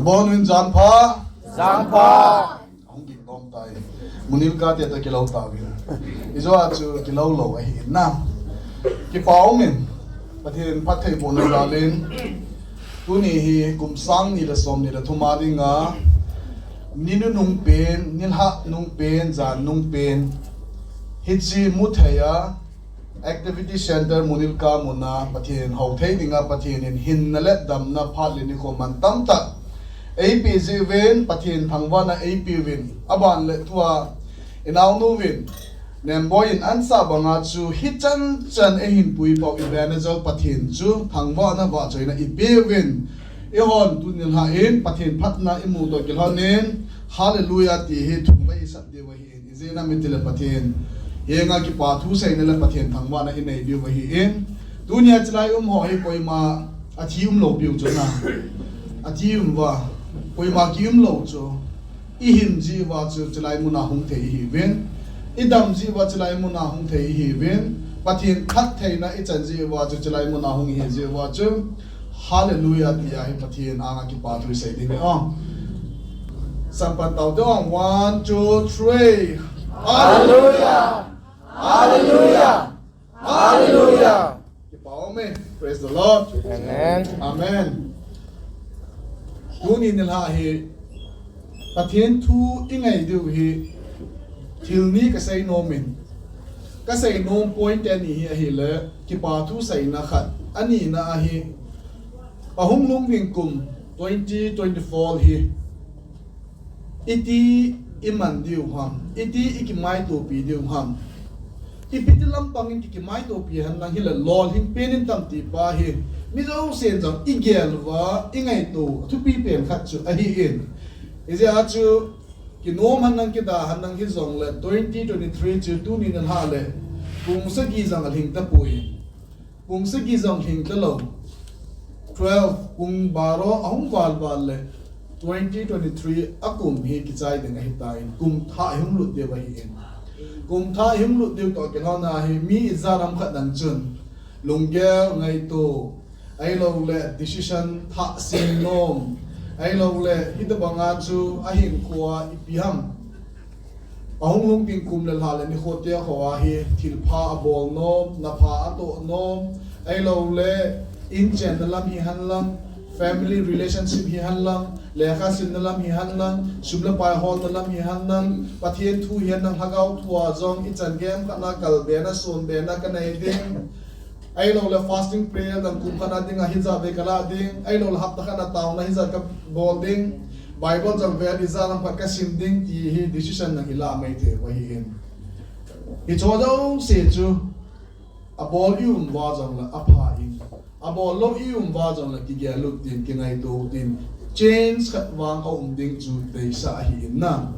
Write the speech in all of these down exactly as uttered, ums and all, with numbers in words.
Bon win jan pha. Jan pha. Ahung ging dom tai. Munil ka te to kilo ta win. Ijo a chu kilo lo ahi na. Kipa um in. Pathen phatthei bohna jalin. Tuni hi kum sang ni le som ni le thum a dinga. Ni nunung pen, nilhah nung pen, jan nung pen. Hichi mu thei a. Activity Center Munil ka muna Pathen hou thei dinga Pathen in hinna le damna phat le nikho man tamtah eipe jiuvin Pathen thangvahna eipeuvin aban le tua inaunu vin Nemboi in ansa banga chu hichan chan eihin pui pau evangelist Pathen chu thangvahna vahchoina ipeuvin eihon tuni lha in Pathen phatna imu toh kilhonin Hallelujah ti hi thum mai isat diu ahi. Ijeh inem itile Pathen henga kipa thu seina le Pathen thangvahna inei diu ahin. Tunia chilai um ho hi koima athi um lou piu chu na. Athi um uva koima ki um lou chu. Ihin jiuva chu chilai muna hung thei ihiuvin. Idam jiuva chilai muna hung thei ihiuvin. Pathen phattheina ichan jiuva chu chilai muna hung ihi jiuva chu. Hallelujah tia hi Pathen anga kipa thu isei ding ahi. Sampan tau te ong. One, two, three. Hallelujah. Hallelujah. Hallelujah. Kipa um e. Praise the Lord. Amen. Amen. Tuni nilhah hi Pathen thu ingai diu hi thil ni kasei nom in. Kasei nom point te ni hi ahile kipa thu seina khat. Anina ahi. Ahung lhung ding kum twenty twenty-four hi. Iti iman diu ham. Iti ikimaitopi diu ham. Ipi ti lampang in ki, kimaitopi henlang hile lolhing pen in tam ti pa hi. Mi jousen jong igel uva, ingaito, thupi pen khat chu ahin. Ijeh a chu, kinom henlang kida henlang hijongle twenty twenty-three chu tuni nilhah le. Pung sagi jong alhing tapoi. Pung sagi jong lhing talou. Twelve, pung baro ahung val val le. Twenty twenty-three akum hi kichai ding ahitan. Kum thah ihung lut diu ahin. Kum thah ihung lut diu toh kilhona hi mi ijat ham khat dang chun. Lunggel ngaito. Ahilouleh decision thah sem nom. Ahilouleh hitabanga chu ahinkhoa ipi ham. Ahung lhung ding kum le lha le nikho te ho a hi thilpha abol nom, napha atoh nom, ahilouleh in chenna lam hihen lang, family relationship hihen lang, lekha simna lam hihen lang, sum le pai holna lam hihen lang, Pathen thu hihen lang, lhagao thu a jong ichan gei khat na kalbena, sonbena kanei ding. Ahilouleh fasting prayer dang kum khat na dinga hijat vei kalah ding. Ahilouleh hapta khat na taona hijat kabol ding. Bible jong vel ijat lam khat kasim ding ti hi decision dang ilah mai thei u ahin. Hicho jouse chu abol ium uva jongle apha in. Abol lou ium uva jongle kigel lut tin, kingaito tin. Change khat vang aum ding chu deisah ahin na.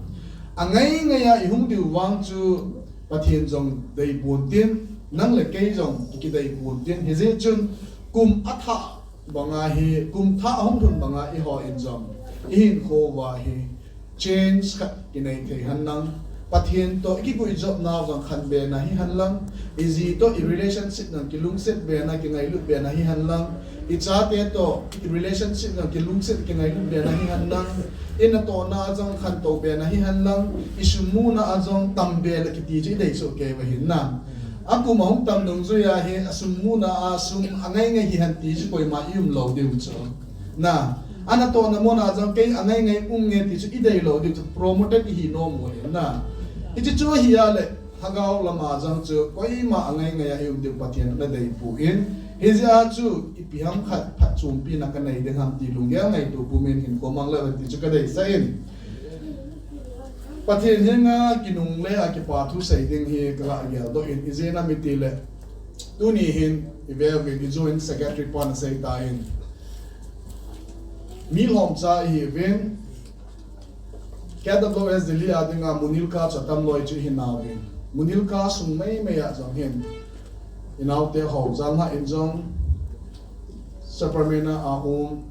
Angai ngai a ihung diu vang chu Pathen jong dei pon tin, nang le kei jong kidei pon tin. Hijeh chun kum athah banga hi, kum thah ahung lhun banga eiho in jong ihinkho uva hi change khat kinei thei henlang. Pathen toh ikiguijopna jong khanbena hihen lang. Iji toh i relationship jong kilungset bena, kingailut bena hihen lang. Ichate toh i relationship jong kilungset, kingailut bena hihen lang. Inatohna a jong khantou bena hihen lang, isum muna a jong tambe le kiti chu idei soh kei uva hin na. Akum ahung tam nungjui a hi asum muna a sum angai ngai hihen ti chu koima ium lou diu chu. Na, anatohna muna a jong kei angai ngai um nge ti chu idei lou diu chu promoted ihi nom u hin na. Hichu chu hi a le Lhagao lama jong chu koima angai ngai a ium diu Pathen nadei poi. Hijeh a chu ipi ham khat phatchompi na kanei ding ham ti lunggel ngaito pumin hinkho mang leuhen ti chu kadeisah in. Pathen henga kinungle a kipa thu sei ding hi kagah geldoh in ijeh inem itile tuni hin ivel uvin i joint secretary pan asei tan. Mi lhomcha ihiuvin. K W S Delhi a dinga Munil ka chu atam loi chu ihi nauvin. Munil ka sung mai mai a jong hin. Inaote ho, janlhah in jong Sacramento a um,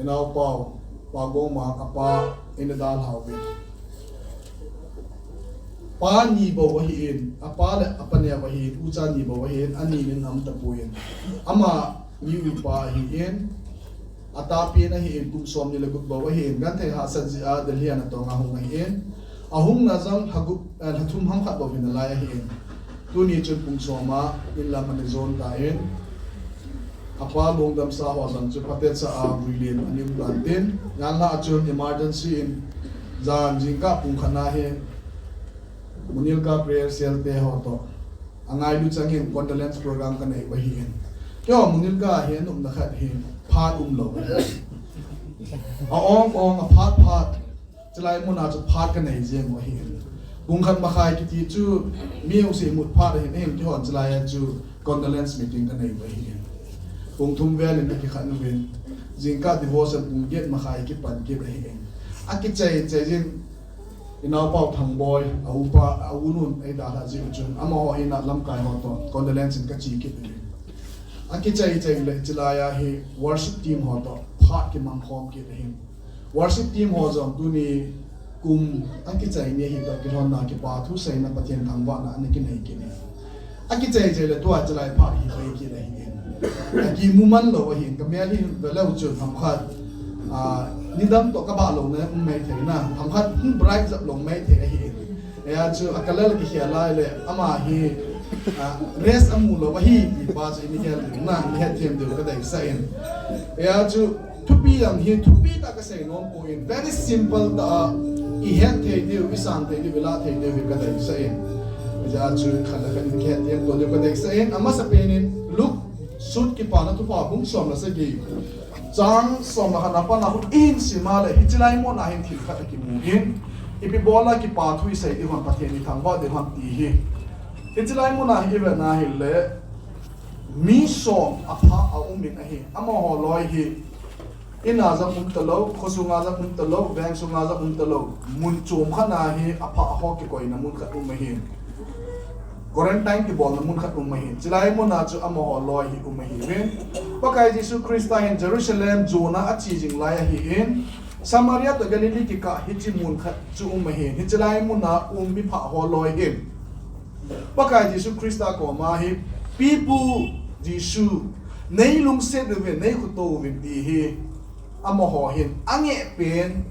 inaopau, Pa Goma, apa, ina dalhauvin. Pa ni bou ahin, apa le apa neo ahin, ucha ni bou ahin, ani nin aum tapoin. Ama mi upa ahin, Atapen ahin, kum somni le gup bou ahin, genthei hahsat jeh a Delhi a natong a hung ahin. Ahungna jong lha gup, eh, lha thum ham khat bou hi nalai ahin. Tuni chun kum som a inlam ana jon tan, apa lungdamsa ho jong chu phatecha a vuilen ana um tan tin, janhi a chun emergency in jan jingkah pung khat na hi Munilka Prayer Cell te ho toh angailu changin condolence program kanei u ahin. Keiho Munilka hi aumna khat hi phat umlou ahi. A-ong ong, aphat phat, chulai muna chu phat kanei jeng u ahin. Pung khat makhai kiti chu mi hung se mut phat ahin, ahin keihon chulai a chu condolence meeting kanei u ahin. Pung thum vel in akikhen uvin, jingkah devotion pung get makhai kipan kit ahin. Akichai chai jin, inaopa u Thangboi, a upa, a unun eidalhah jeh u chun, amaho in a lamkai ho toh condolence in kache kit uvin. Akichai chai le chulai a hi worship team ho toh phat kimang khom kit ahin. Worship team ho jong tuni kum akichai ni ahi toh kilhonna kipa thuseina Pathen thangvahna ana kinei kit in. Akichai chai le tua chulai phat hi pai kit ahin. Akimu man lou ahin, kamel hi velou chun ham khat, ah, nidang toh kabah louna um maithei na, ham khat hung bright jep lou maithei ahin. Hijeh a chu a colour kikhel lai le ama hi, ah, rest amu lou ahi, ti pa chu ini khel ding na, ini het them diu kadeisah in. Hijeh a chu thupi jong hi, thupi tah kasei nom poi, very simple tah a, ihet thei diu, isan thei diu, ilah thei diu hi kadeisah in. Hijeh a chu khat le khat in kihet them to diu kadeisah in, amasapen in Luke sut Kipana Thupha bung som le sagi, chang som le khat na pat a hin isim a le, hiche lai mun a hin thil khat akimun, ipi bol a kipa thu isei diu ham, Pathen ithangvah diu ham ti hi. Hiche lai mun a hi ivet na hile, mi som apha aum in ahi, amaho loi hi, in a jong um talou, kho sung a jong um talou, veng sung a jong um talou, mun chom khat na hi apha ho kikoina mun khat um ahi. Quarantine kibolna mun khat um ahi. Chulai mun a chu amaho loi hi um ahiuvin. Pakai Jesu Christa hin Jerusalem jona ache jing lai ahin, Samaria toh Galilee kikah hiche mun khat chu um ahin. Hiche lai mun a um mipha ho loi hin Pakai Jesu Christa koma hi, Pipu Jesu, nei lungset uvin, nei khuto uvin ti hi, amaho hin angeh pen,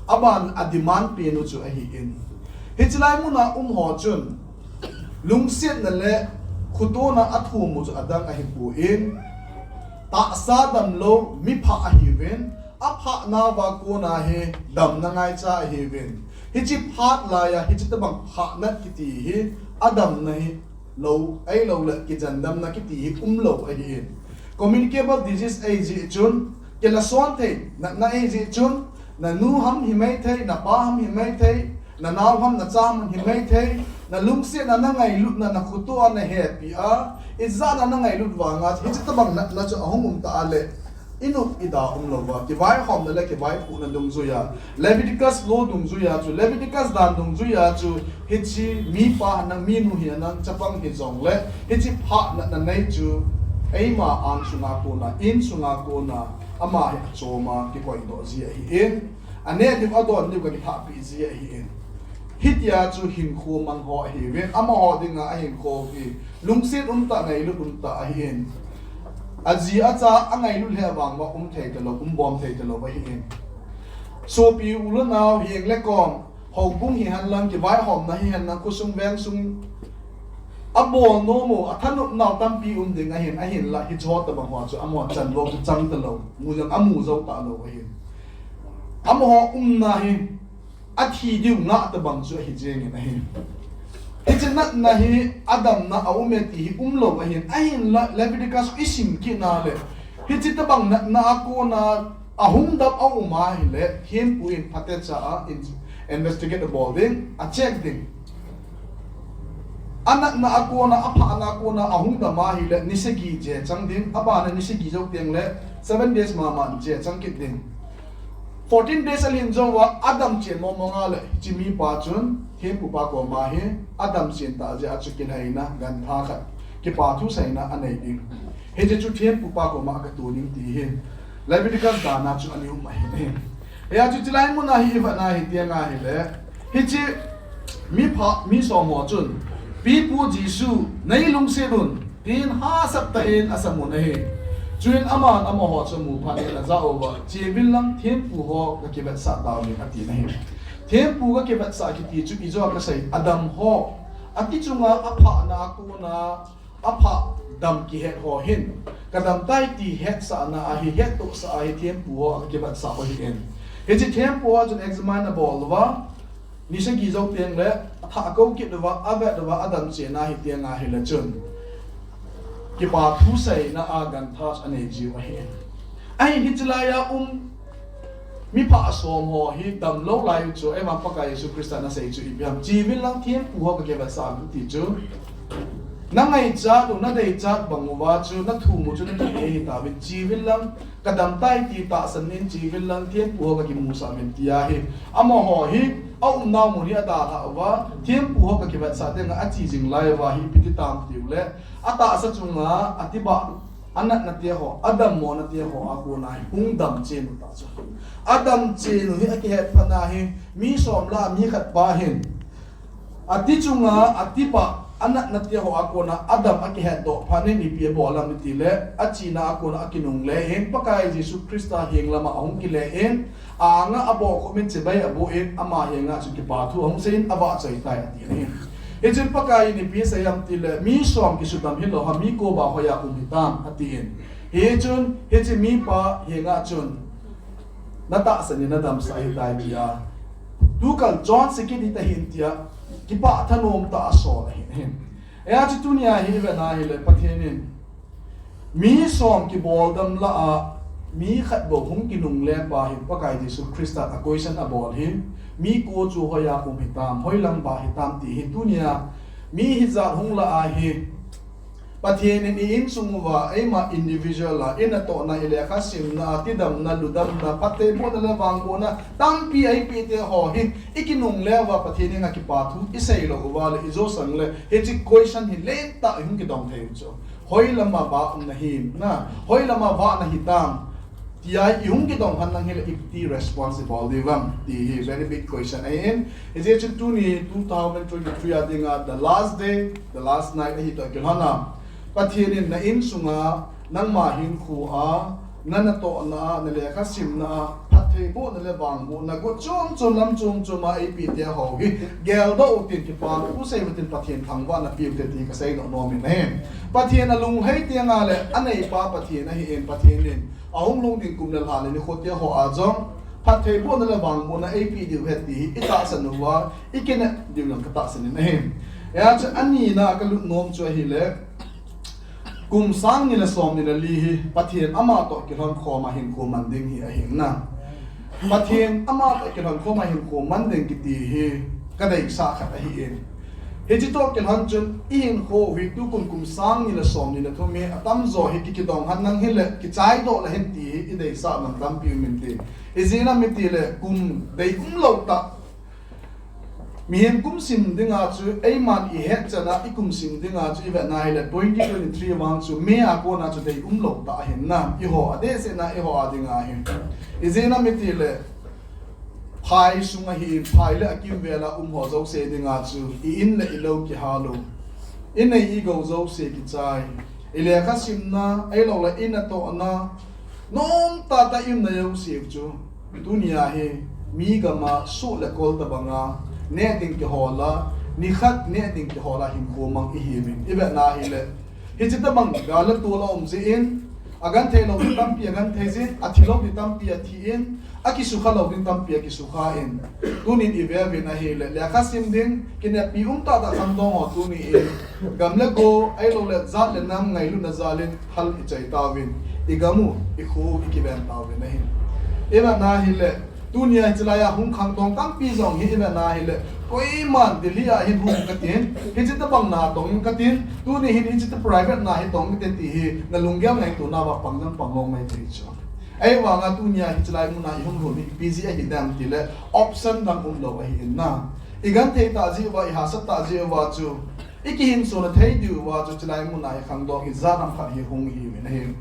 aban a demand pen u chu ahin. Hiche lai mun a um ho chun, lungsetna le khutona athum u chu adang ahipon, tahsa damlou mipha ahiuvin, aphah nauva kona hi damna ngaicha ahiuvin. Hiche phat lai a, hiche tobang phat nat kiti hi, adamna hi lou, ahilou le kijen damna kiti hi umlou ahin. Communicable disease ahi jeh chun, kilason thei natna ahi jeh chun, nanu ham hi maithei, napa ham hi maithei, nanao ham, nacha ham hi maithei, nalungsetna, nangailutna, nakhuto a nahepi a, ijat a nangailut vang a, hiche tobang natna chu ahung um ta a le, inop ida umlou va, kivaihomna le kivaipohna dungjuia, Leviticus law dungjuia chu, Leviticus dan dungjuia chu, hiche mipa hinam, minu hinam, chapang hijongle, hiche phat natna nei chu, eima ang sunga kona, in sunga kona, ama hi achom a kikoidoh ji ahin, aneh diu adon diu kakithahpeh ji ahin. Hitia chu hinkho mang ho ahiuvin, amaho dinga ahinkho hi lungset umtah, ngailut umtah ahin. Aji acha angailut lheh vang uva um thei talou, um bom thei talou ahin. Sopi u le nao, heng le kom, houbung hihen lang, kivaihomna hihen lang, khosung vengsung, abol nom u, athanop nau tampi um ding ahin, ahinla hicheho tobang ho chu amahon chanvo chu chang talou, mu jong amu jou talou ahin. Amaho umna hi athi diu ngah tobang chu ahi jengin ahi. Hiche natna hi adamna aume ti hi umlou ahin, ahinla Leviticus isim kit na le, hiche tobang natna a kona ahung dam aum ahile, thempu in phatecha a in-, investigate abol ding, a check ding. Anatna a kona, aphahna a kona ahung dam ahile, ni sagi jechang ding, abana ni sagi jou tengle, seven days mama jechang kit ding. Fourteen days alhin jouva, adam chen mong mong a le, hiche mipa chun, thempupa koma hi, adam chen tah jeh a chu kilhaina, gantha khat, kipa thuseina anei ding. Hiche chu thempupa koma akatoh ding ti hi, Leviticus dan a chu ana um ahi. Hijeh a chu hiche lai mun a hi ivet na hi ti ahile, hiche mipha, mi som ho chun, Pipu Jesu, nei lungset un, tin hahsat tah in asam un ahi. Chuin aman amaho chu amu phat in ajah uva, "Cheuvin lang thempu ho kakivetsah tauvin," ati na hi. Thempu kakivetsah kiti chu ijo kasei, adam ho. Ati chunga aphahna a kona, aphah dam kihet ho hin, kadam tai ti hetsahna ahi, hettohsah ahi, thempu ho kakivetsah ho hi in. Hiche thempu ho chun examine abol uva, ni sagi jou teng le, athah akou kit uva, avet uva, adam chena hi teng ahile chun, kipa thu seina a gantha anei jiu ahi. Ahin hiche laiya um, mi phah som ho hi damlou lai u chu, ahivang Pakai Jesu Christa in asei chu ipi ham, "Cheuvin lang thempu ho kakivetsah," ti chu. Nangaichat u, nadeichat bang uva chu, nathum u chu, nathum u hi tauvin, "Cheuvin lang, kadam tai ti tahsan in, cheuvin lang, thempu ho kakimusah uvin," ti ahi. Amaho hi, aumnau mun hi adalhah uva, "Thempu ho kakivetsah," ti nga ache jing lai uva hi, ipi ti tam tiu le, atahsa chunga, atibah, anatna te ho, adammo na te ho, a kona hi, hung dam chen u ta chu. Adam chen u hi, akihet phat na hi, mi som lah a mi khat pa hin. Ati chunga, atibah, anatna te ho a kona, adam akihet doh phat in ipi abol ham iti le, achena a kona akinungle in, Pakai Jesu Christa heng lama ahung kile in, anga abohkhum in chibai aboh in, ama henga chu kipa thu ahung sei in, avahchoi tai ati ahi. Hichun Pakai in ipi asei ham iti le, "Mi som kisudam hilou ham, mi ko ba hoiya um hitam," ati in. Hichun, hiche mipa henga chun, "Natahsan in nadamsah ahitai," tia, tukal chonse kit hita hen tia, kipah thanom tah a asol ahi. Hijeh chun tunia hi ivet na hile Pathen in mi som kiboldam lah a mi khat bou hung kinungle pa hin Pakai Jesu Christa a question abol hi, "Mi ko chu hoiya um hitam, hoilam ba hitam," ti hi. Tunia mi hijat hung lah a hi, Pathen in i insung uva, eima individual a, i natohna, i lekha simna, tidamna, ludamna, phattheibohna le vangbohna tampi eipeh te ho hi, i kinungle uva Pathen henga kipa thu i seilou uva le, i josang le, hiche question hi lentah i hung kidong thei u chu. Hoilama vah nahi, na, hoilama vah nahi tam, tia i hung kidong hen lang hile iti responsible diu vang, ti hi very big question ahi in. Hijeh chun tuni two thousand twenty-three a dinga the last day, the last night ahi toh kilhon a, Pathen in na insunga, nangma hinkho a, na natohna a, na lekha simna a, phattheibohna le vangbohna, gu chom chom lam chom chom a eipeh te ho hi, geldoh utin, kipa thu sei utin, Pathen thangvahna pe ute ti kasei nom nom in ahi. Pathen alunglhai teng le, aneipa Pathen ahi in, Pathen in ahung lhung ding kum le lha le nikho te ho a jong, phattheibohna le vangbohna eipeh diu ahi ti hi, i tahsan uva, i kinep diu jong ka tahsan in ahi. Hijeh chun anina kalut nom chu ahile, kum sang ni le som ni le li hi, Pathen ama toh kilhon khom a hinkho man ding hi ahi na. Pathen ama toh kilhon khom a hinkho man ding kiti hi, kadeisah khat ahi in. Hiche toh kilhon chun, i hinkho u hi tukum kum sang ni le som ni le thum hi, atamjo hi ki, kidong hen lang hile, kichaidoh le hen ti hi, i deisah man tampi um inte. Ijeh inem itile, kum deium lou tah. Mihem kum sim dinga chu, eiman i het chan a, i kum sim dinga chu, i vet na hile, twenty twenty-three vang chu, May a kona chu deium lou tah ahin na, eiho, adehset na, eiho a dinga hin. Ijeh inem itile, phai sunga hi in, phai le akimvel a um ho jouse dinga chu, i in le i lou kiha lou. I nei i gou jouse kichai. I lekha simna, ahilou le i natohna, nomtah tah i umna jouse chu. Tunia hi, mi gam a suh le kol tabang a, neh ding kihol a, nikhat neh ding kihol a hinkho mang i hiuvin. I vet na hile, hiche tabang gal le tol a um jeh in, agenthei lou ding tampi agenthei jin, athi lou ding tampi athi in, akisukha lou ding tampi akisukha in. Tunin i ve uvin ahile, lekha sim ding, kineppi um tah tah khangdong ho tuni in, gam le go, ahilou le jat le nam ngailutna jal in, hal i chai tauvin, i gam u, i kho u, i kiven tauvin ahi. I vet na hile, tunia hiche laiya hung khangdong tampi jong hi i vet na hile, koiman Delhi a hin hung katin, hiche tabang na tong katin, tuni hin hiche ta private na hi tong kate ti hi, na lunggel ngaito na uva pang jong pang lou mai thei chu. Ahivanga tunia hiche lai mun a i hung lhun hi ipi jeh ahi dem tile, option dang um lou ahi in na. I genthei tah jeh uva, i hahsat tah jeh uva chu, i kihinsona thei diu va chu, hiche lai mun a hi khangdong ijat ham khat hi hung i hiuvin ahi.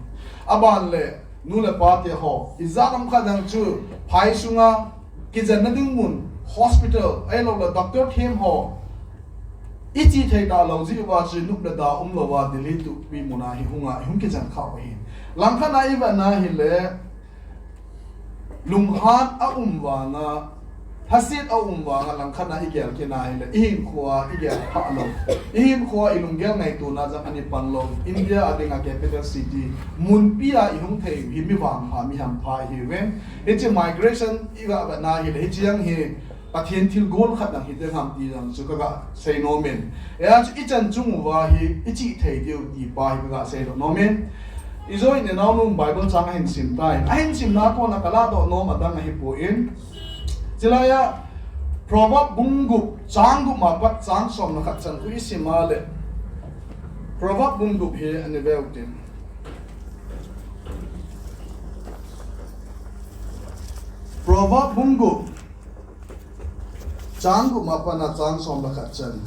Aban le, nu le pa te ho, ijat ham khat dang chu, phai sunga, kijenna ding mun, hospital, ahilou le doctor them ho, i che thei talou jeh uva chu, nop le da um lou va, Delhi tupi mun a hi hung a, i hung kijen kha u ahi. Langkhat na i vet na hile, lunghan a um vanga, thasit a um vanga langkhat na i gel kit na hile, i hinkhoa i gel pha lou. I hinkhoa i lunggel ngaitona jong ana pan lou. India a dinga capital city, munpi a i hung thei hi mi vangpha, mi hampha i hiuvin. Hiche migration i ga vet na hile, hiche jong hi Pathen thilgon khat dang hiding ham ti jong chu ka ga sei nom in. Hia chu i chan chung uva hi i chih thei diu ti pa hi ka ga sei nom in. I joh in i naonu Bible chang ahin sim tai. Ahin simna kona ka ladoh nom adang ahipoi. Chulai a Proverb bung gup chang gup ma pat chang som le khat chan khu i sim a le. Proverb bung gup hi ana veu tin. Proverb bung gup chang gup ma pat na chang som le khat chan.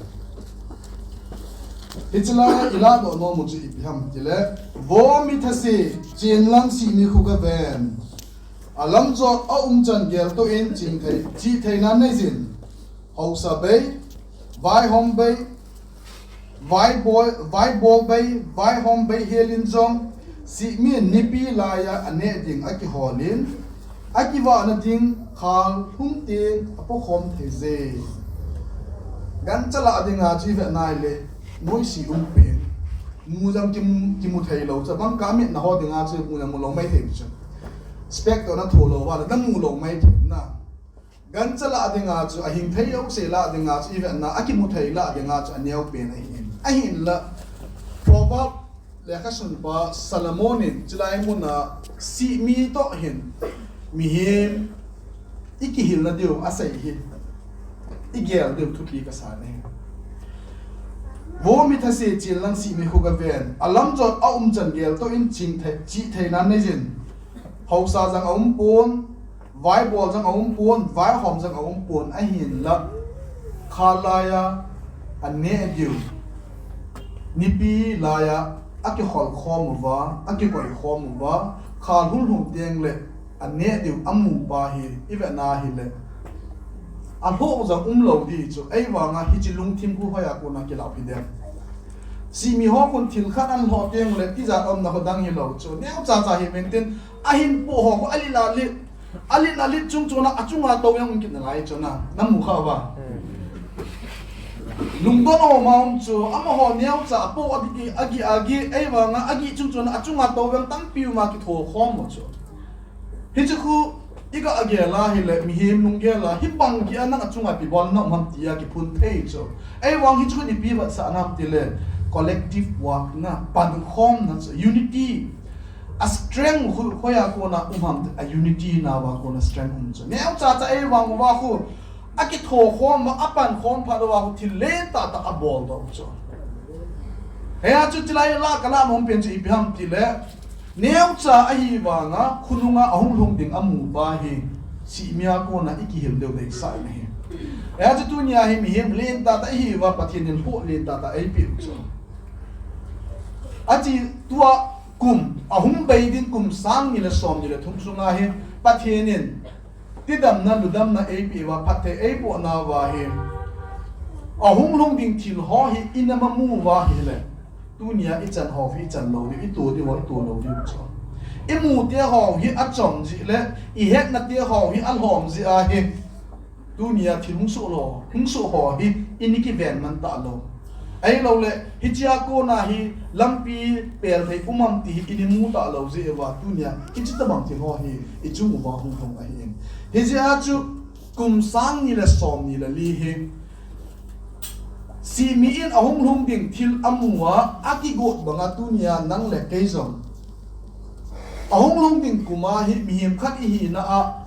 Hiche lai a i ladoh nom u chu ipi ham tile, vo mi thase, chen lang simi khu ga ven. Alamjot a um chan geltoh in ching thei, chih theina nei jin. Haosa bei, vaihom bei, Vaibol, vaibol bei, vaihom bei hel in jong, simi in nipi laiya aneh ding akihol in, akivahna ding khal hung tin apokhom thei je. Gancha lah dinga chu i vet na hile, noise um pen. Mu jong kimu, kimu thei lou, chabang ka mit na ho dinga chu mu jong mu lou mai thei chu. Spec toh na tho lou va le, na mu lou mai thei na. Gancha lah dinga chu, ahing thei jouse lah dinga chu, i vet na, akimu thei lah dinga chu, aneo pen ahin. Ahinla, Proverb lekhasunpa Solomon in, chulai muna, simi toh hin, mihem, i kihilna diu, asei hi, i gel diu thupi ka sa ne. Vo mi thase chen lang simi khu ga ven, alamjot a um chan geltoh in ching thei, chih theina nei jin. Haosa jong aum pon, vaibol jong aum pon, vaihom jong aum pon, ahinla. Khal laiya, aneh diu. Nipi laiya, akihol khom uva, akikoi khom uva, khal hung lhung teng le, aneh diu, amu pa hi, i vet na hile. Alhoh jong um lou di chu, ei vanga hiche lungthim khu hoiya kona kilah hi dem. Simi ho khun thil khat anlhoh teng le, tijat umna ho dang hilou chu. Neocha cha hi mengtin, ahin po ho khu alit alit. Alit alit chung chuna, achunga tou jong um kit nalai chuna. Na mu kha uva. Lungdon ho ma um chu, amaho neocha po agi, agi, agi, ei vanga, agi chung chuna, achunga tou jong tampi uma kitho khom u chu. Hiche khu, i ga gel a hile, mihem lunggel a, hibang gei a nang achunga ipi bolna um ham tia kiphun thei chu. Ei vang hiche khu ipi vetsahna ham tile, collective work na, pankhomna chu, unity. A strength khu, hoiya kona um ham, a unity na uva kona strength um chu. Neocha cha ei vang uva khu, akitho khom uva, apankhom phat uva khu, thil lentah tah abol doh chu. Hia chu chulai lah ka lah nom pen chu ipi ham tile, neocha ahi vanga, khonunga ahung lhung ding amu pa hi, simi a kona i kihil diu deisah in ahi. Hia chu tunia hi mihem lentah tah ihi uva, Pathen in lhoh lentah tah eipeh u chu. Achi tua kum, ahung bei ding kum sang ni le som ni le thum sunga hi, Pathen in, tidamna, ludamna eipeh uva, phatthei eibohna uva hi. Ahung lhung ding thil ho hi, i na mamu uva hile. Tunia i chan ho hi, i chan lou diu, i to diu, i to lou diu chu. I mu te ho hi, achom jeh le, i hetna te ho hi, alhom jeh ahi. Tunia thil hung soh lou, hung soh ho hi, i ni kiven man talou. Ahilou le, hichea kona hi, lampi pel thei um am ti hi, i ni mu talou jeh uva, tunia, hiche tabang thil ho hi, i chung uva hung hung ahi in. Hijeh a chu, kum sang ni le som ni le li hi, simi in ahung lhung ding thil amu a, akigot banga tunia nang le kei jong. Ahung lhung ding kum a hi mihem khat ihina a,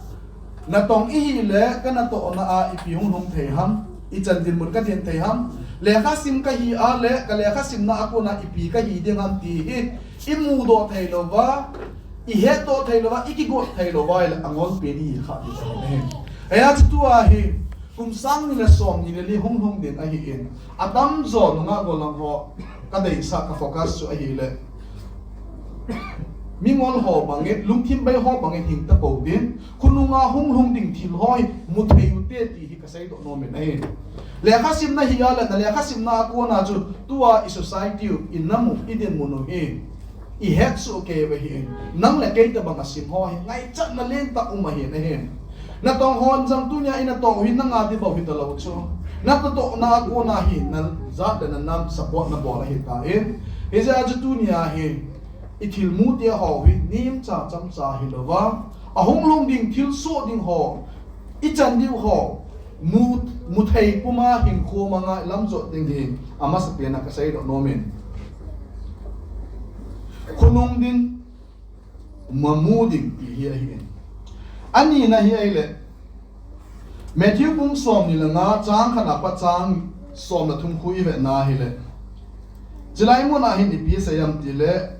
natong ihi le ka natohna a ipi hung lhung thei ham, i chan dinmun ka din thei ham, lekha sim kahi a le ka lekha simna a kona ipi kahi ding ham ti hi, i mudoh thei louva, i hetdoh thei louva, i kigot thei louva, i le angol pen ihi kha ding ahi. Hia chu tua hi, kum sang ni le som ni le li hung lhung ding ahi in, atamjo nunga gollhang ho, ka deisah ka focus chu ahile. Mingol ho bangin, lungthim bei ho bangin hing tapou din, khonunga hung lhung ding thil ho hi, mu thei u te ti hi ka seidoh nom in ahi. Lekha simna hi a le, na lekha simna a kona chu, tua i society u, i nam u, i dinmun u hi. ihet soh kei uva ahin. Nang le kei tabang asim ho hi ngaichatna lentah um ahin ahin. Natong hon jong tunia inatoh u hi nanga ding bou hitalou chu, natohna a kona hi najat le nanam support nabol ahitan. Hijeh a chu tunia hi ithilmu tia ho hi nemcha chamcha hilouva, ahung lhung ding thilsoh ding ho, ichan diu ho, mu, muthei puma hinkho manga ilamjot ding hi amasapen a kaseidoh nomin, khonung ding, mamu ding ti hi ahin. Anina hi ahile, Matthew bung somni le nga chang khat apat chang som le thum khu ivetna hile, chulai muna hin ipi asei em tile,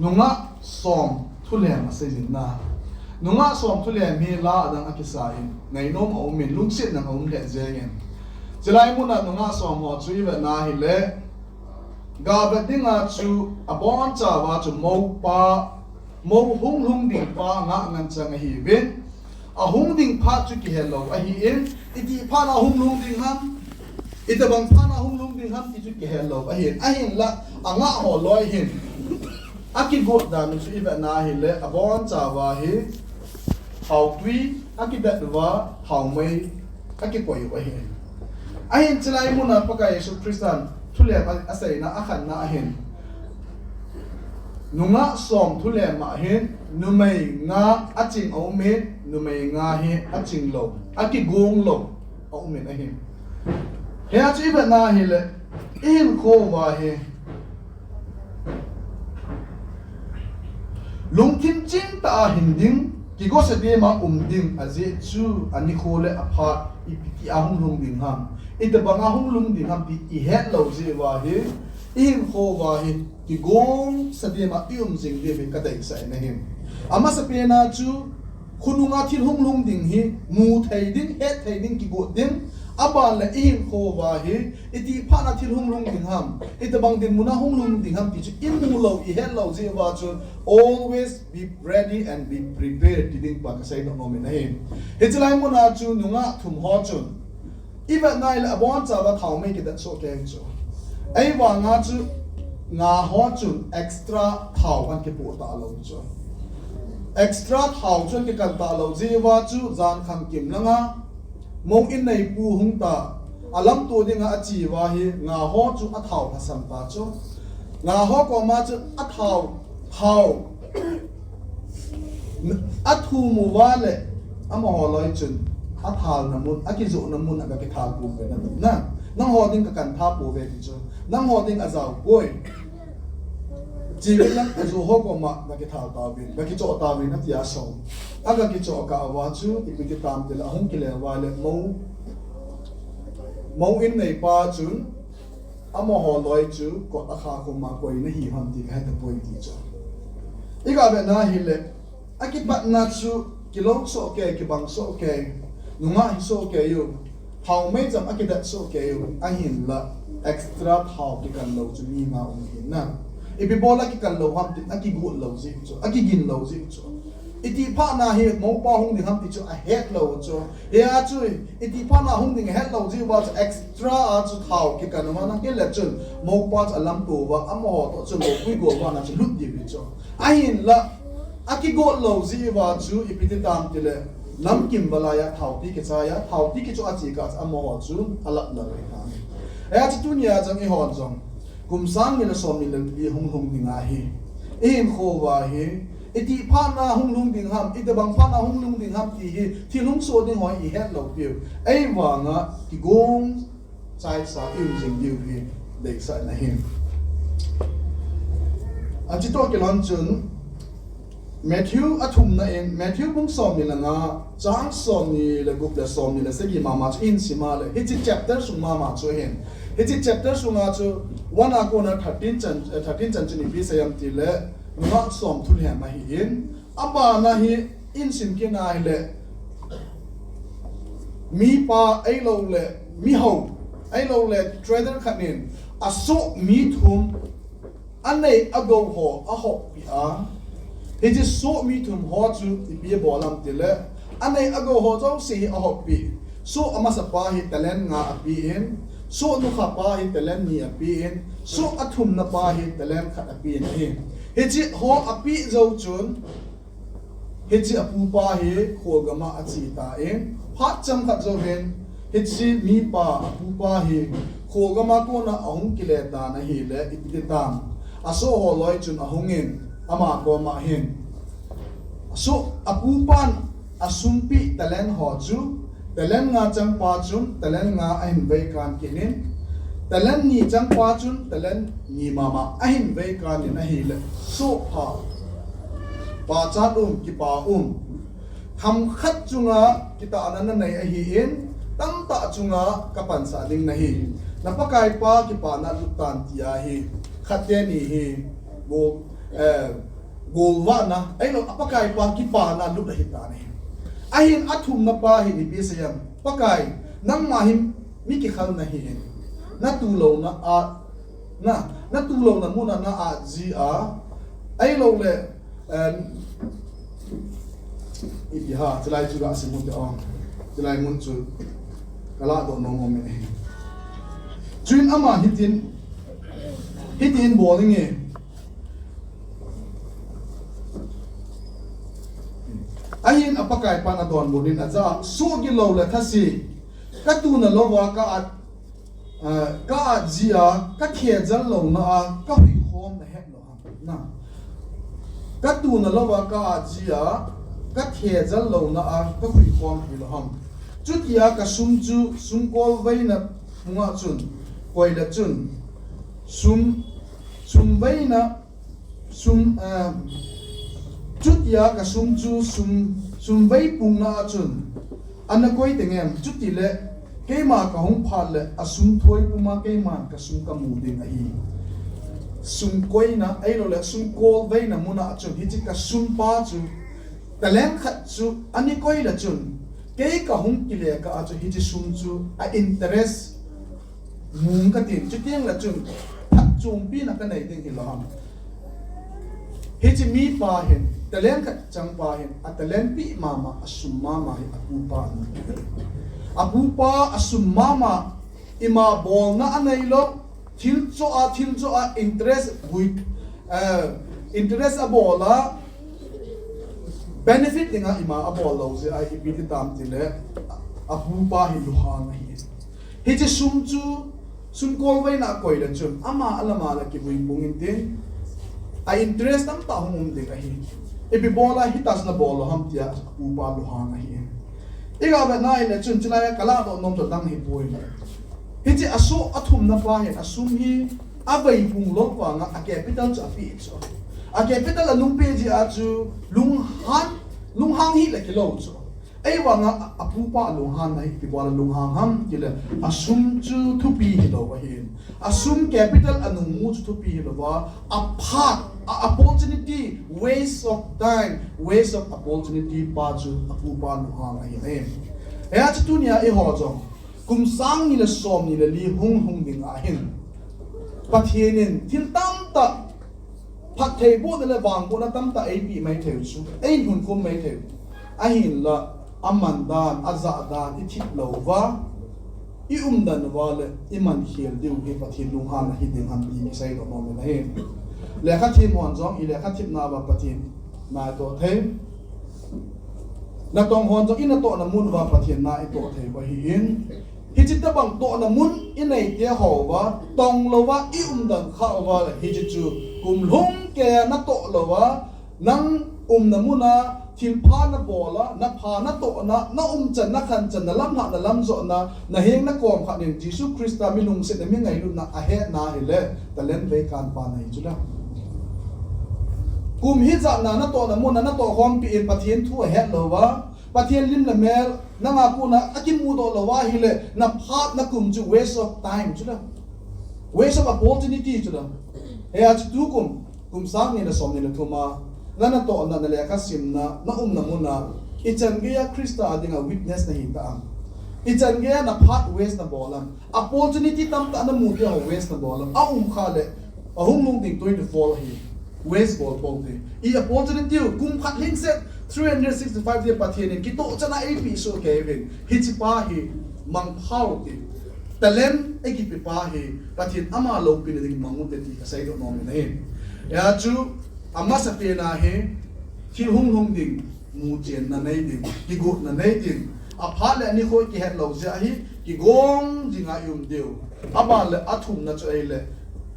nungah som thulem aseijin ahi. Nungah som thulem hi la adang a kisain ngainom aumin, lungsetna aum lheh jengin. Chulai muna nungah som ho chu ivetna hile, gavet dinga chu abonchauva chu moupa, mou hung lhung dingpa ngah ngen chang ahiuvin, ahung ding phat chu kihelou ahin, itih phat a hung lhung ding ham, itobang phat a hung lhung ding ham ti chu kihelou ahin, ahinla angah ho loi hin akigot dan u chu ivetna hile, abonchauva hi thaotwi akidet uva thaomei akikoi u ahin. Ahin chulai muna Pakai Jesu Christan thulem a, aseina akhatna ahin, nungah som thulem ahin numei nga aching aumin, numei nga hi achinglou, akigonglou aumin ahin. Hia chu ivetna hile, ihinkho uva hi lungthim chengtah a hin ding, kigosa dema um ding, ajeh chu anikho le aphat ipi tia hung lhung ding ham, itobanga hung lhung ding ham ti ihetlou jeh uva hi, ihinkho uva hi kigongsa dema ium jing diu hi kadeisah in ahi. Amasapena chu khonunga thil hung lhung ding hi mu thei ding, het thei ding, kigot ding, aban le ihinkho uva hi itih phat a thil hung lhung ding ham, itobang dinmuna hung lhung ding ham ti chu imu lou, ihet lou jeh uva chu always be ready and be prepared ti ding pa kaseidoh nomin ahi. Hiche lai muna chu nungah thum ho chun ivetna hile abonchauva thaomei kidet soh kei chu. Ahivanga chu nga ho chun extra thao ana kipoh talou chu. Extra thao chu ana kikan talou jeh uva chu jan khangkim langa mou in neipu hung ta, alamto dinga ache uva hi nga ho chu athao lhasam ta chu. Nga ho koma chu athao, thao athum uva le amaho loi chun athalna mun, akijohna mun a gakithal pouve na, nangho ding kakan tha pouve ti chu, nangho ding ajao poi. Chevin lang ajo ho koma gakithal tauvin, gakichoh tauvin atia sou. Agakichoh kah uva chu ipi ti tam tile ahung kile uva le mou, mou in neipa chun amaho loi chu kot akha khoma koi nahi ham ti kahetapoi ti chu. Igavetna hile akipatna chu kilou soh kei, kibang soh kei, nungah hi soh kei u, thaomei jong akidet soh kei u, ahinla extra thao kikan lou chu mi nga um ahi na. Ipi bola kikan lou ham ti, akigot lou jeh chu, akigin lou jeh chu. Itih phat na hi moupa hung ding ham ti chu ahet lou chu. Hia chu itih phat na hung ding ahet lou jeh uva chu extra a chu thao kikan uva ahile chun moupa chu alamto uva, amaho toh chu moupui golvah na chu lut diu hi chu. Ahinla akigot lou jeh uva chu ipi ti tam tile, lamkim valai a thaoti kichai a, thaoti kichoh a che kah chu amaho chu alat lou ahi. Hia chu tunia jong eihon jong kum sang ni le som ni le li hung lhung ding ahi. Ihinkho uva hi itih phat na hung lhung ding ham, itobang phat na hung lhung ding ham ti hi thil hung soh ding ho ihet lou piu. Ahivanga kigong chaisa ium jing diu hi deisah in ahi. Achutoh kilhon chun Matthew athumna in, Matthew bung som ni le nga, chang som ni le gup le som ni le sagi mama chu ihin sim a le, hiche chapter sung mama chu ahin. Hiche chapter sunga chu one a kona thirteen chan, eh, thirteen chan chun ipi asei em tile, nungah som thulhem ahin. Abana hi ihin sim kit na hile, mipa ahilouleh mihao, ahilouleh trader khat in asoh mi thum, anei agou ho ahoppi a. Hiche soh mi thum ho chu ipi abol em tile, anei agou ho jouse hi ahoppi. Soh amasapa hi talent nga apen, Soh nukha pa hi talent ni apen, soh athumna pa hi talent khat apen ahi. Hiche ho apeh jou chun, hiche apupa hi kholgam a ache tan, phat chomkhat jouvin, hiche mipa apupa hi kholgam a kona ahung kile tan ahile, ipi ti tam. Asoh ho loi chun ahungin, ama koma hin. Soh, apupan asum peh talent ho chu, talent nga changpa chun, talent nga ahin veikan kit in, talent ni changpa chun, talent ni mama ahin veikan in ahile, soh pha. Pachat um, kipa um. Themkhat chunga kitahna nanei ahin, tamtah chunga kapansah ding nahi. Na Pakaipa kipana lut tan tia hi, khat teni hi, go, eh, Golvahna, ahilou, a Pakaipa kipana lut ahitan ahi. Ahin athumna pa hin ipi asei em. Pakai, nangma hi mi kikhel nahi. Na tulouna a, na, na tulouna muna na at ji a. Ahilou le, eh, ipi ham, chulai chu ga sim u te o. Chulai mun chu. Kala doh nom nom e. Chuin ama hitin, hitin bol inge. Ahin a Pakaipan adonbut in ajah a, soh gilou le thase, ka tuna louva ka at, eh, ka at ji a, ka thejal louna a, ka huikhom nahet lou ham. Na. Ka tuna louva ka at ji a, ka thejal louna a, ka huikhom hilou ham. Chutia ka sum chu, sumkolveina munga chun, koi le chun, sum, sumveina Sum, eh, chutia ka sum chu sum, sumvei pungna a chun, ana koi tengem, chutile, keima kahung phat le, asum thoi puma keiman ka sum kamu ding ahi. Sumkoina, ahilou le, sumkolveina muna a chun, hiche ka sum pa chu, talent khat chu, ana koi le chun, kei kahung kile kah a chu, hiche sum chu, a interest, Mung katin, chuteng le chun, phatchompi na kanei ding hilou ham. Hiche mipa hin, talent khat changpa hin, a talent peh mama, asum mama hi apupa amu. Apupa asum mama, ima bolna anei lou, thil cho a, thil cho a, interest, weak, eh, interest abol a, benefit dinga ima abol lou jeh a, ipi ti tam tile, apupa hi lunghang ahi. Hiche sum chu, sumkolveina a koi le chun, ama a lama la kivui pung intin, a interest tamtah hung um ding ahi. Ipi bol a hitia chu nabol lou ham tia apupa lunghang ahi. Iga vetna ahile chun, chulai a kala doh nom chu dang hipoi. Hiche asoh athumna pa hin asum hi avei pung lou vanga a capital chu apeh chu. A capital anung peh jeh a chu lunghang, lunghang hile kilou chu. Ahivanga a, apupa alunghang ahi, ipi bola lunghang ham tile, asum chu thupi hilou ahin. Asum capital anung mu chu thupi hilouva, aphat, a opportunity, waste of time, waste of opportunity pa chu apupa lunghang ahi. Hia chu tunia eiho jong, kum sang ni le som ni le li hung hung ding ahin. Pathen in thil tamtah Phattheibohna le vangbohna tamtah eipeh mai thei u chu, eihin hun khum mai thei u. Ahinla, aman dan, ajah dan, ithip louva, i umdan uva le, iman khel diu hi Pathen lunghanna hiding ham ti kisei doh nom in ahi. Lekha thiem hon jong, i lekha thipna uva Pathen na itoh thei. Natong hon jong, i natohna mun uva Pathen na itoh thei u ahin. Hiche tobang tohna mun i neite houva, tong louva, i umdan kha uva, hiche chu kum lhung keiya natoh louva, nang umna muna thilpha nabol a, napha natohna, na umchan, nakhanchan, nalamlhah, nalamjotna, naheng nakom khat in Jesu Christa mi lungsetna, mi ngailutna ahetna hile, talent veikan pa nahi chu la. Kum hijatna natohna muna natoh khompi in Pathen thu ahet louva, Pathen lim le mel, nanga kona akimudoh lou ahile, naphat nakum chu waste of time chu la. Waste of opportunity chu la. Hia chu tukum, kum sang ni le som ni le thum a, na natohna, na lekha simna, na umna muna, ichan geiya Christa a dinga witness nahi ta am. Ichan geiya naphat waste nabol am. Opportunity tamtah namu tia ho waste nabol am. Aum kha le, ahung lhung ding twenty-four hi. Waste bol bol te. I opportunity u kum khat lhingset three hundred sixty-five day Pathen in kitoh chana eipeh soh kei uvin. Hiche pa hi mangpha u te. talent eikipe pa hi Pathen ama loupina ding mang ute ti kasei doh nom in ahi. Hijeh chun amasa pen a hi thil hung lhung ding muchenna nei ding, kigotna nei ding, aphat le anikho kihet lou jeh a hi kigong dinga i um diu. Aban le athumna chu ahile,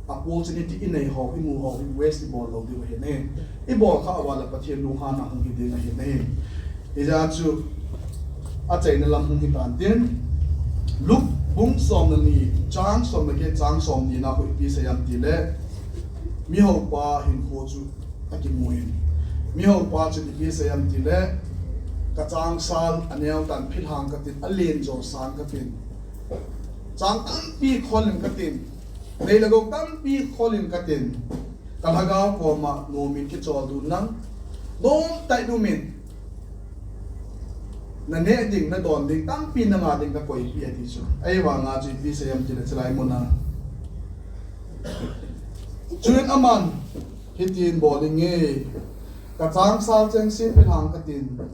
opportunity inei ho, imu ho, waste ibol lou diu ahi ne. Ibol kha uva le Pathen lunghanna hung hi ding ahi ne. Hijeh chun achaina lam hung hitan tin, Luke bung som le ni, chang som le get, chang som ni na khu ipi asei em tile, mihoupa hinkho chu akimu in, mihoupa chu ipi asei em tile, kachangsal aneo tan philhang katin, alen jo sang katin, chang tampi khol in katin, nei le gou tampi khol in katin, kalhagao koma nom in kicholdun lang, nomtah in um in, naneh ding, nadon ding tampi nanga ding kakoipeh e ati chu. Ahivanga chu ipi asei em tile, chulai muna, chuin aman hitin bol inge, kachangsal chengse philhang katin,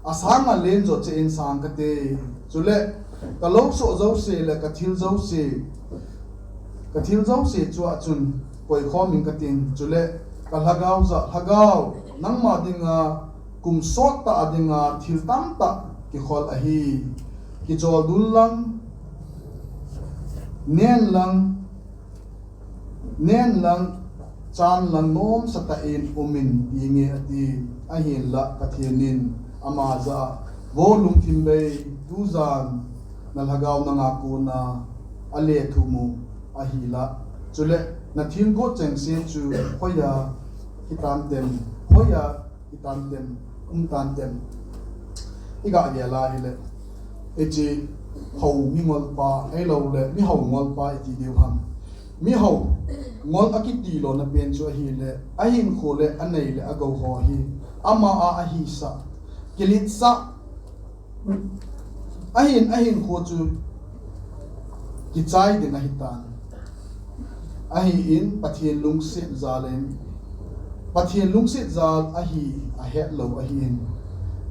asanga alen jo cheh in sang kate. Chule kalou soh jouse le kathil jouse, kathil jouse chu achun koikhom in katin, chule kalhagao jah, Lhagao, nangma dinga kum sottah a dinga thil tamtah kikhol ahi. Kicholdun lang, nen lang, nen lang, chan lang nomsatah in um in tinge ati. Ahinla Pathen in ama jah a, vo lungthim bei, tujan nalhagao nanga kona alethuh u ahila, chule nathil got chengse chu hoiya hitantem, hoiya hitantem, umtantem. Igah gel a hile, hiche hou mingolpa, ahiloule mihou ngolpa iti diu ham. Mihou ngol akiti lona pen chu ahile, ahinkho le anei le agou ho hi ama a ahisah, kiletsah, ahin, ahinkho chu kichai ding ahitan. Ahin, Pathen lungset jal in, Pathen lungset jal ahi ahetlou ahin,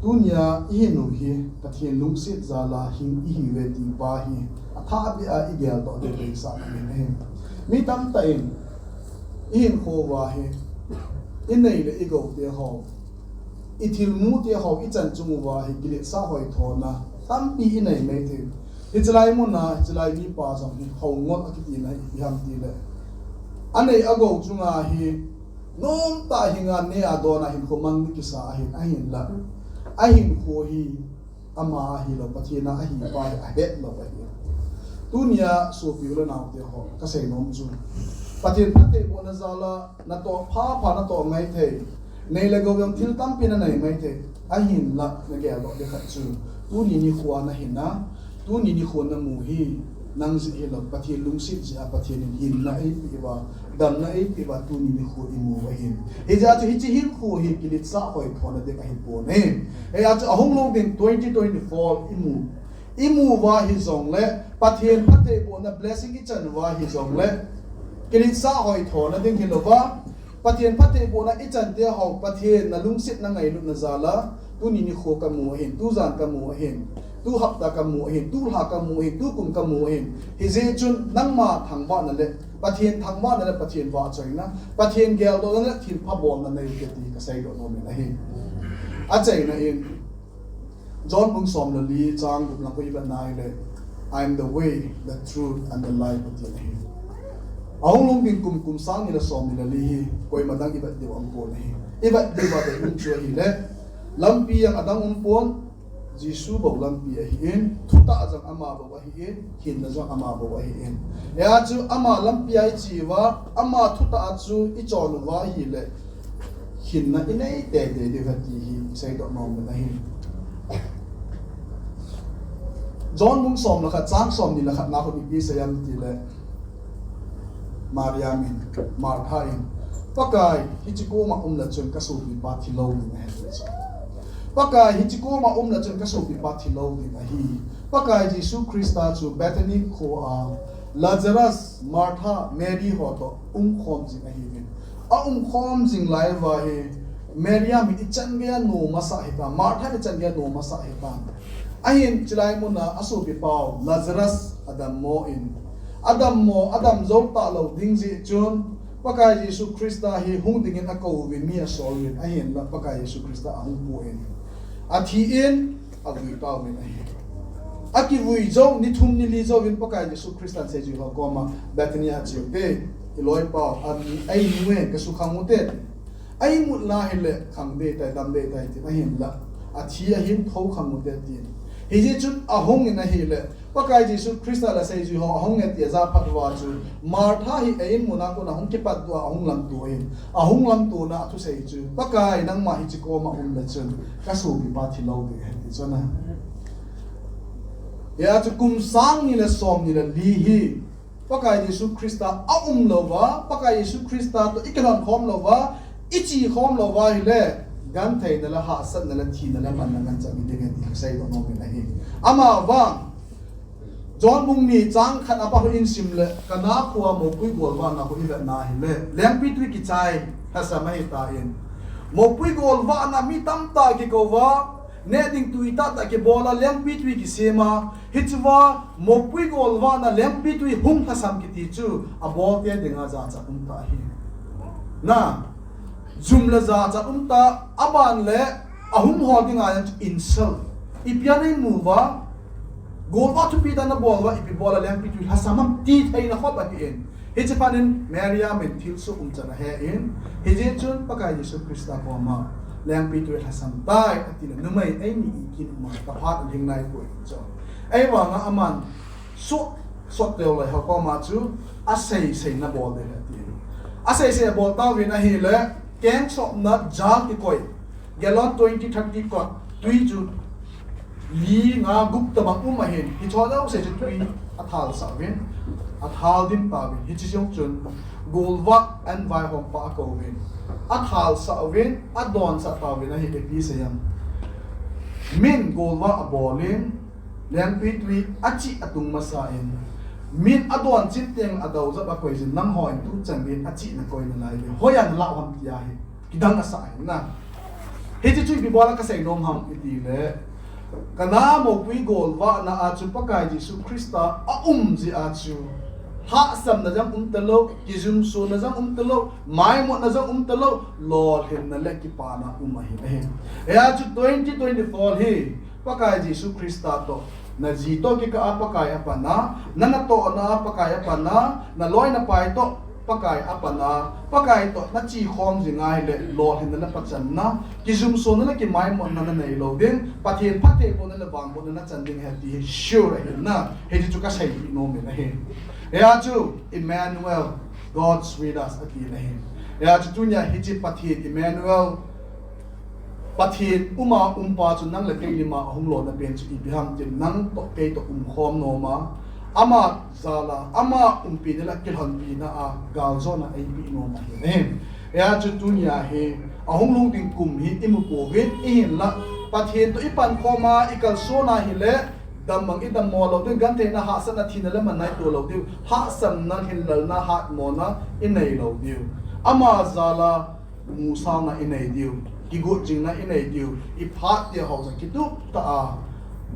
tunia ihin u hi Pathen lungset jal a hing ihiuve ti pa hi athahbeh a igeldoh diu deisah ahi. Mi tamtah in ihinkho uva hi inei le igou te ho, ithilmu te ho, ichan chung uva hi kiletsah hoithona tampi inei maithei. Hichelai muna, hichelai mipa jong hi hou ngol akitina hi ipi ham tile, anei agou chunga hi nomtah hinga neh a don a hinkho mang ni kisa ahin, ahinla ahinkho hi ama ahilou, Pathen a ahi pa hi ahetlou ahi. Tunia sopi u le naote ho, kasei nom chu, Pathen phattheibohna jal a natoh phapha natoh maithei, nei le gou jong thil tampi nanei maithei, ahinla nageldoh ding khat chu, tuni nikho a nahin a, tuni nikho namu hi nang jeh hilou, Pathen lungset jeh a Pathen in hinna eipeh uva, damna eipeh uva tuni nikho imu u ahin. Hijeh chun hiche hinkho hi kiletsah hoithona ding ahipon e. Hijeh chun ahung lhung ding twenty twenty-four imu, imu uva hijongle, Pathen phattheibohna blessing ichan uva hijongle, kiletsah hoithona ding hilouva, Pathen phattheibohna ichan te ho, Pathen nalungset nangailutna jal a, tuni nikho kamu ahin, tujan kamu ahin, tu hapta kamu ahin, tulha kamu ahin, tukum kamu ahin. Hijeh chun nangma thangvahna le, Pathen thangvahna le Pathen vahchoina, Pathen geldohna le thilpha bolna neiute ti kaseidoh nom in ahi. Achaina in, John bung som le li chang gup lang khu ivet na hile, I am the way, the truth and the life ati ahi. Ahung lhung ding kum, kum sang ni le som ni le li hi koima dang ivet diu umpon ahi. Ivet diu va dei um chu ahile, lampi jong adang umpon, Jesu bou lampi ahin, thutah jong ama bou ahin, hinna jong ama bou ahin. Hijeh chun ama lampi a iche uva, ama thutah a chu ichon uva ahile, hinna inei teitei diu ahi ti hi iseidoh nom u ahi. John bung som le khat chang som ni le khat na khu ipi asei em tile, Mariam in, Martha in, Pakai, hiche koma um le chun kasopipa thilou ding ahi ati chu. Pakai, hiche koma um le chun kasopipa thilou ding ahi. Pakai Jesu Christa chu Bethany kho a Lazarus, Martha, Mary ho toh umkhom jing ahiuvin. Aumkhom jing lai uva hi, Mariam in ichan geiya nom asah ahitan, Martha in ichan geiya nom asah ahitan. Ahin chulai muna asopi pau Lazarus adammo in, adammo, adam jou talou ding jeh chun, Pakai Jesu Christa hi hung dingin akou uvin, mi asol uvin, ahinla Pakai Jesu Christa ahung pui in, athi in, avui tauvin ahi. Akivui jou, ni thum ni li jouvin Pakai Jesu Christan seijui ho koma Bethany a ache ute, iloi pau, ami, einu e, kasukhang ute. Aimut na hile khang ding tai, dam ding tai tin, ahinla athi ahin, thou khang ute tin. Hijeh chun ahung in ahile, Pakai Jesu Christa le seijui ho ahung e ti aja phat uva chu, Martha hi a-in muna kon ahung kipat doh a, ahung lamto in, ahung lamto na athusei chu, Pakai, nangma hiche koma um le chun, kasopipa thi lou ding ahi ti chu ana. Hia chu kum sang ni le som ni le li hi, Pakai Jesu Christa aum louva, Pakai Jesu Christa toh ikilhon khom louva, iche khom louva hile, gentheina le hahsatna le thina le manna ngen chan ding ahi ti kasei doh nom in ahi. Amavang, John bung ni chang khat a pat hung in sim le, Kana khoa mopui golvahna khu ivet na hile, lengpitwi kichai lhasam ahi tan. Mopui golvahna mi tamtah kikou va, neh ding tui tahtah kibol a, lengpitwi kisem a, hichea mopui golvahna lengpitwi hung lhasam kiti chu abolte dinga jachat um tah ahi. Na, jum le jachat um tah, aban le ahung hol dinga jong chu insult. Ipi a neimu uva, golvah thupi tah nabol uva, ipi bol a lengpitwi lhasam ham ti theina khop ahi in. Hiche phat in Mary a min thilsoh umchan ahe in, hijeh chun Pakai Jesu Christa koma lengpitwi lhasam tai ati le, numei eini ikin um a, kaphat alhing nai poi chu. Ahivanga aman sot, sot leu lai ho koma chu asei sei nabol ding ahi ati. Asei sei abol tauvin ahile, keng sopna jal kikoi, gallon twenty, thirty kot twi chu li nga gup tobang um ahin, hicheho jouse chu twi athalsah uvin, athal dim tauvin, hiche jong chun golvah an vaihompa akouvin, athalsah uvin, adonsah tauvin ahi, ipi seiyem. Min golvah abol in, lengpitwi achih atung masa in, min adon chin teng adou jep akoi jin, nangho in tuchan gei in achih nakoi nalai le, hoiya nalah u ham tia hi kidang asah ahi na. Hiche chu ipi bol a kasei nom ham iti le, Kana mopui golvahna a chu Pakai Jesu Christa aum jeh a chu, lhahsamna jong um talou, kijumsona jong um talou, maimotna jong um talou, lolhinna le kipana um ahi, ahi. Hia chu twenty twenty-four hi, Pakai Jesu Christa toh, naji toh kikah a Pakai apan a, na natohna a Pakai apan a, naloi napai toh Pakai apan a, Pakai toh nache khom jing a hile, lolhinna le pachanna, kijumsona le kimaimotna nanei lou ding, Pathen phattheibohna le vangbohna nachan ding ahi ti hi sure ahi na, hiche chu kasei nom in ahi. Hia chu Emmanuel, God's with us ati in ahi. Hia chu tunia hiche Pathen Emmanuel, Pathen uma umpa chu nang le kei lima ahung lona pen chu ipi ham tin, nang toh kei toh umkhom nom a, ama jal a, ama umpina le kilhonpina a galjona eipeh nom ahi. Hia chu tunia hi ahung lhung ding kum hi imu pouvin, ahinla Pathen toh ipankhom a ikalson a hile, dam bang idammo lou diu, gentheina, hahsatna, thina le manna ito lou diu, hahsatna, hinlalna, hatmona inei lou diu. Ama jal a musalna inei diu, kigot jingna inei diu, iphat tia ho jong kitup tah a,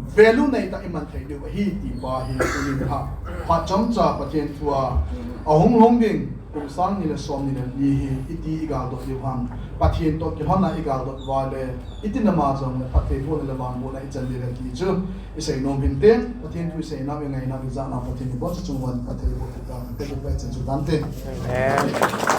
value nei tah a iman thei diu ahi ti pa hi tunin ha, phat chomcha Pathen thu a, ahung lhung ding kum sang ni le som ni le li hi iti igaldot diu ham, Pathen toh kilhon a igaldot uva le, iti nama jong le phattheibohna le vangbohna ichan diu ahi ti chu isei nom hinte, Pathen thu isei nau, ingai nau, ijah nau Pathen in ibonchauva chunga phattheiboh ta hen, Pathen peh chan chu tante. Amen.